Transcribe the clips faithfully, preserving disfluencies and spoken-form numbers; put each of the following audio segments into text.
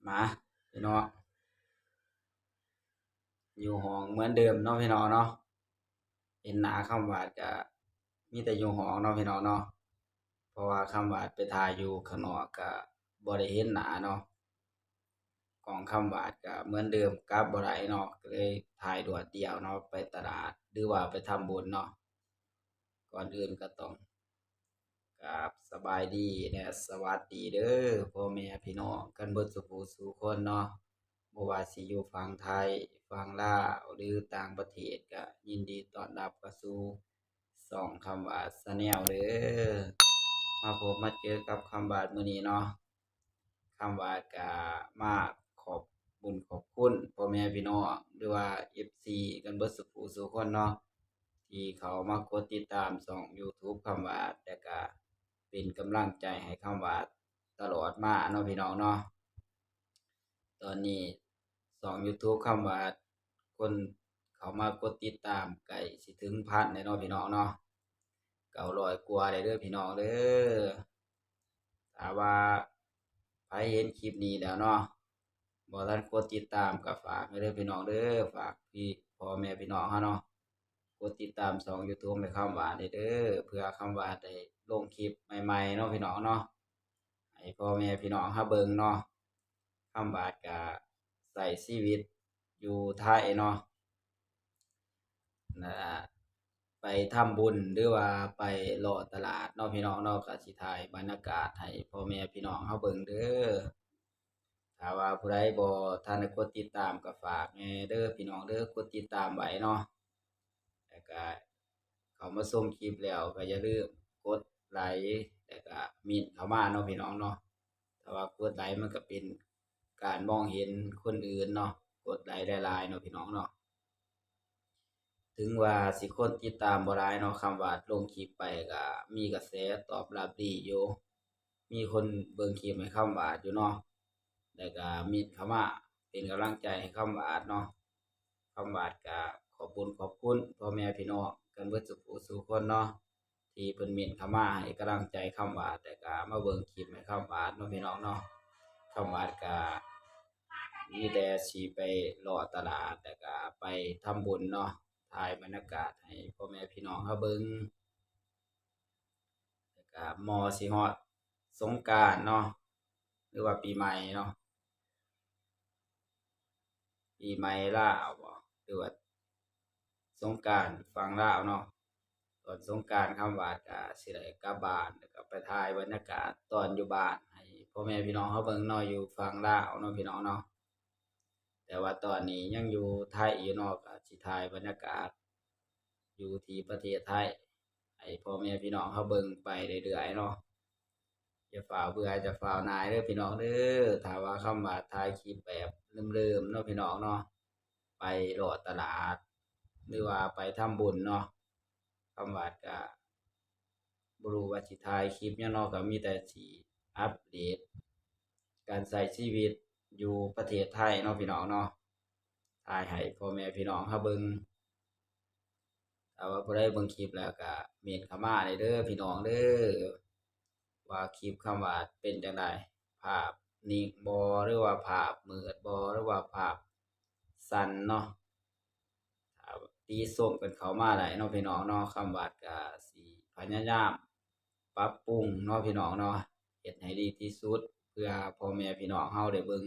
มาพี่น้อง อยู่ห้องเหมือนเดิมเนาะพี่น้องเนาะ เห็นหน้าคำหวาดก็มีแต่อยู่ห้องเนาะพี่น้องเนาะ เพราะว่าคำหวาดไปถ่ายอยู่ข้างนอกก็บ่ได้เห็นหน้าเนาะ กล้องคำหวาดก็เหมือนเดิม กลับบ่ได้เนาะ ก็เลยถ่ายด่วนเดียวเนาะ ไปตลาด หรือว่าไปทำบุญเนาะ ก่อนอื่นก็ต้อง ครับ สบายดีและสวัสดีเด้อ พ่อแม่พี่น้องกันเบิดสู่ผู้สู่คนเนาะ บ่ว่าสิอยู่ฝั่งไทย ฝั่งลาว หรือต่างประเทศ ก็ยินดีต้อนรับเข้าสู่ช่องคำหวาดแชนแนลเด้อ มาพบมาเจอกับคำหวาดมื้อนี้เนาะ คำหวาดก็มาขอบบุญขอบคุณพ่อแม่พี่น้อง หรือว่า เอฟซี กันเบิดสู่ผู้สู่คนเนาะ ที่เขามากดติดตามช่อง YouTube คำหวาด แล้วก็เป็นกำลังใจให้คำหวาดตลอดมาเนาะพี่น้องเนาะ ตอนนี้ช่อง YouTube คำหวาด คนเขามากดติดตามใกล้สิถึงพันแล้วเนาะพี่น้องเนาะ เก้าร้อยกว่าแล้วเด้อพี่น้องเด้อ ถ้าว่าไผเห็นคลิปนี้แล้วเนาะ บ่ทันกดติดตามก็ฝากไว้เด้อพี่น้องเด้อ ฝากพี่พ่อแม่พี่น้องเฮาเนาะ กดติดตามช่อง YouTube ให้คำหวาดเด้อ เพื่อคำหวาดได้ลงคลิปใหม่ๆเนาะพี่น้องเนาะ ให้พ่อแม่พี่น้องเฮาเบิ่งเนาะ คำหวาดก็ใช้ชีวิตอยู่ไทยเนาะ นะ ไปทำบุญหรือว่าไปเลาะตลาดเนาะพี่น้องเนาะ ก็สิถ่ายบรรยากาศให้พ่อแม่พี่น้องเฮาเบิ่งเด้อ ถ้าว่าผู้ใดบ่ทันได้กดติดตามก็ฝากแหน่เด้อพี่น้องเด้อ กดติดตามไว้เนาะ แล้วก็เข้ามาชมคลิปแล้วก็อย่าลืมกดไลค์ แล้วก็เม้นเข้ามาเนาะพี่น้องเนาะ ถ้าว่ากดไลค์มันก็เป็นการมองเห็นคนอื่นเนาะ กดไลค์หลายๆเนาะพี่น้องเนาะ ถึงว่าสิคนติดตามบ่หลายเนาะ คำหวาดลงคลิปไปก็มีกระแสตอบรับดีอยู่ มีคนเบิ่งคลิปให้คำหวาดอยู่เนาะ แล้วก็เม้นเข้ามาเป็นกำลังใจให้คำหวาดเนาะ คำหวาดก็ขอบบุญขอบคุณพ่อแม่พี่น้องกันเบิดสู่ผู้สู่คนเนาะ ที่เพิ่นเม้นเข้ามาให้กำลังใจคำหวาด แล้วก็มาเบิ่งคลิปให้คำหวาดเนาะพี่น้องเนาะ คำหวาดก็มีแต่สิไปเลาะตลาด แล้วก็ไปทำบุญเนาะ ถ่ายบรรยากาศให้พ่อแม่พี่น้องเฮาเบิ่ง แล้วก็มอสิฮอดสงกรานต์เนาะ หรือว่าปีใหม่เนาะ ปีใหม่ลาวบ่ หรือว่าสงกรานต์ฝั่งลาวเนาะ ตอนสงกรานต์คำหวาดก็สิได้กลับบ้าน แล้วก็ไปถ่ายบรรยากาศตอนอยู่บ้านให้พ่อแม่พี่น้องเฮาเบิ่งเนาะ อยู่ฝั่งลาวเนาะพี่น้องเนาะ แต่ว่าตอนนี้ยังอยู่ไทยอยู่เนาะ ก็สิถ่ายบรรยากาศอยู่ที่ประเทศไทยให้พ่อแม่พี่น้องเฮาเบิ่งไปเรื่อยๆเนาะ อย่าฟ้าวเบื่ออย่าฟ้าวหน่ายเด้อพี่น้องเด้อ ถ้าว่าคำหวาดถ่ายคลิปแบบเริ่มๆเนาะพี่น้องเนาะ ไปเลาะตลาด หรือว่าไปทำบุญเนาะ คำหวาดก็บ่รู้ว่าสิถ่ายคลิปหยังเนาะ ก็มีแต่สิอัปเดตการใช้ชีวิตอยู่ประเทศไทยเนาะพี่น้องเนาะ ถ่ายให้พ่อแม่พี่น้องเฮาเบิ่ง ถ้าว่าผู้ใดเบิ่งคลิปแล้วก็เม้นเข้ามาได้เด้อพี่น้องเด้อ ว่าคลิปคำหวาดเป็นจั่งใด ภาพนิ่งบ่ หรือว่าภาพมืดบ่ หรือว่าภาพสั่นเนาะ ถ้าติชมกันเข้ามาได้เนาะพี่น้องเนาะ คำหวาดก็สิพยายามปรับปรุงเนาะพี่น้องเนาะ เฮ็ดให้ดีที่สุด เพื่อพ่อแม่พี่น้องเฮาได้เบิ่ง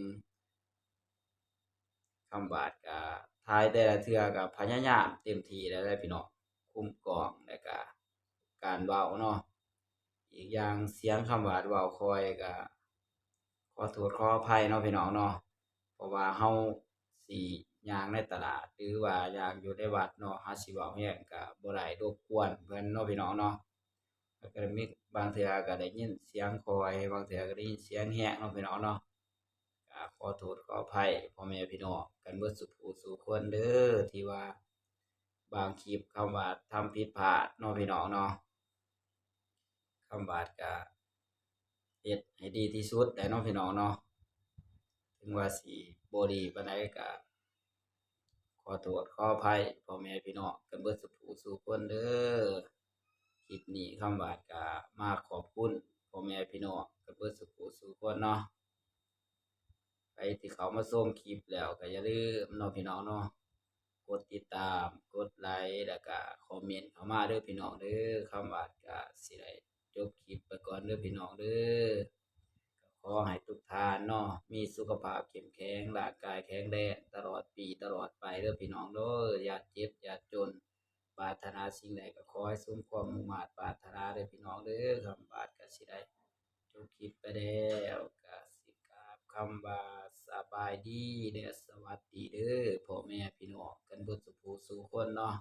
คำหวาดก็ถ่ายแต่ละเทื่อก็พยายามเต็มที่แล้วแหละพี่น้อง คุมกล้อง แล้วก็การเว้าเนาะ อีกอย่างเสียงคำหวาดเว้าค่อยก็ขอโทษขออภัยเนาะพี่น้องเนาะ เพราะว่าเฮาสิย่างในตลาด หรือว่าย่างอยู่ในวัดเนาะ เฮาสิเว้าแฮงก็บ่ได้ รบกวนเพิ่นเนาะพี่น้องเนาะ แล้วก็มีบางเทื่อก็ได้ยินเสียงค่อย บางเทื่อก็ได้ยินเสียงแฮงเนาะพี่น้องเนาะ ก็ขอโทษขออภัยพ่อแม่พี่น้องกันเบิดสู่ผู้สู่คนเด้อ ที่ว่าบางคลิปคำหวาดทำผิดพลาดเนาะพี่น้องเนาะ คำหวาดก็เฮ็ดให้ดีที่สุดแหละเนาะพี่น้องเนาะ ถึงว่าสิบ่ดีปานใดก็ขอโทษขออภัยพ่อแม่พี่น้องกันเบิดสู่ผู้สู่คนเด้อ คลิปนี้คำหวาดก็มาขอบคุณพ่อแม่พี่น้องกันเบิดสู่ผู้สู่คนเนาะ ไป ที่เข้ามาชมคลิปแล้วก็อย่าลืมเนาะพี่น้องเนาะ กดติดตาม กดไลก์ แล้วก็คอมเมนต์เข้ามาเด้อพี่น้องเด้อ คำบาดก็สิได้จบคลิปไปก่อนเด้อพี่น้องเด้อ ขอให้ทุกท่านเนาะ มีสุขภาพเข้มแข็ง ร่างกายแข็งแรง ตลอดปีตลอดไปเด้อพี่น้องเด้อ อย่าเจ็บอย่าจน ปรารถนาสิ่งใดก็ขอให้สมความมุ่งมาดปรารถนาเด้อพี่น้องเด้อ คำบาดก็สิได้จบคลิปไปแล้ว ก็สิกราบคำว่าสบายดีและสวัสดีเด้อ พ่อแม่พี่น้องกันเบิดสู่ผู้สู่คนเนาะ